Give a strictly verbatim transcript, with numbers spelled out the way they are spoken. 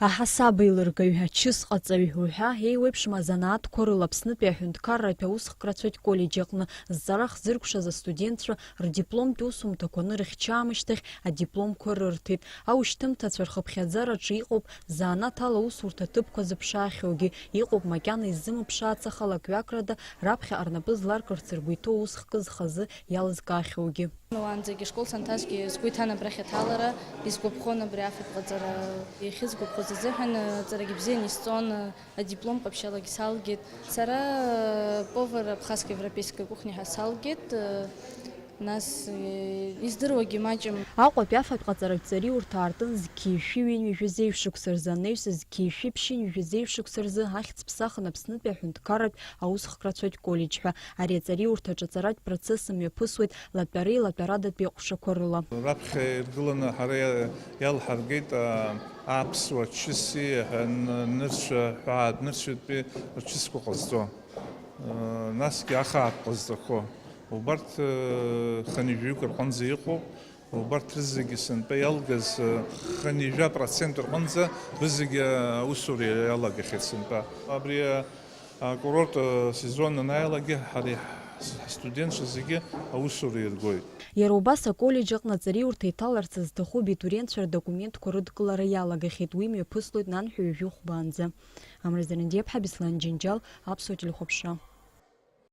Аҳасабеилыргаҩ, ачысҟаҵаҩ уҳәа еиуеиԥшым азанааҭқәа рыла Аԥснытәи аҳәынҭқарратә аусхк рацәаҩтә коллеџь аҟны зҵара хзыркәшаз астудентцәа рдипломтә усумҭақәа анырыхьча аамышьҭахь адипломқәа рырҭеит. Аушьҭымҭацәа рхыԥхьаӡараҿы иҟоуп занааҭ ала аусурҭа ҭыԥқәа зыԥшаахьоугьы, иҟоуп макьана иззымыԥшаац, аха лакҩакрада раԥхьаҟа рнапы зларкырц ргәы иҭоу ус хкы зхазы иалызкаахьоугьы. Уаанӡагьы ашкол санҭазгьы сгәы иҭан абрахь аҭалара, исгәаԥхон абри афатә ҟаҵара. Иахьысгәаԥхоз азыҳәан, аҵарагьы бзианы исҵон, адиплом ҟаԥшьалагьы салгеит. Сара повар абхазско-европейской кухни ҳәа салгеит, нас, издыруагьы маҷым. Аҟәатәи афатә ҟаҵаратә ҵариурҭа аартын зқьи шәи ҩынҩажәи жәеиза шықәса рзы, анаҩс зқьи шәи ԥшьынҩажәи жәеиза шықәса рзы ахьӡ ԥсахын Аԥснытәи аҳәынҭқарратә аусхк рацәаҩтә коллеџь ҳәа. Ари аҵариурҭаҿы аҵаратә процесс мҩаԥысуеит латәареи латәарадатәи аҟәшақәа рыла. Раԥхьа иргыланы ҳара иа-, иалҳаргеит, а, аԥсуа чыси, а, н-, нырцә-, ҳәаатә нырцәынтәи рчысқәа ҟазҵо, а, насгьы ахаатә ҟазҵақәо. Убарҭ, а, хынҩажәаҩык рҟынӡа иҟоуп. Убарҭ рызегьы сынтәа иалгаз, а, хынҩажәа процент рҟынӡа рызегьы аусура иалагахьеит сынтәа. Абри, а, акурорт, а, сезон анааилак, ҳара ҳ-, ҳстудентцәа зегьы аусура иргоит. Иара убас аколлеџь аҟны аҵариурҭа иҭаларц зҭаху абитуриентцәа рдокументқәа рыдкылара иалагахьеит, уи мҩаԥыслоит нанҳәа ҩажәи хәбаанӡа. Амра Зерендиаԥҳа, Беслан Џьынџьал, Аԥсуа телехәаԥшра.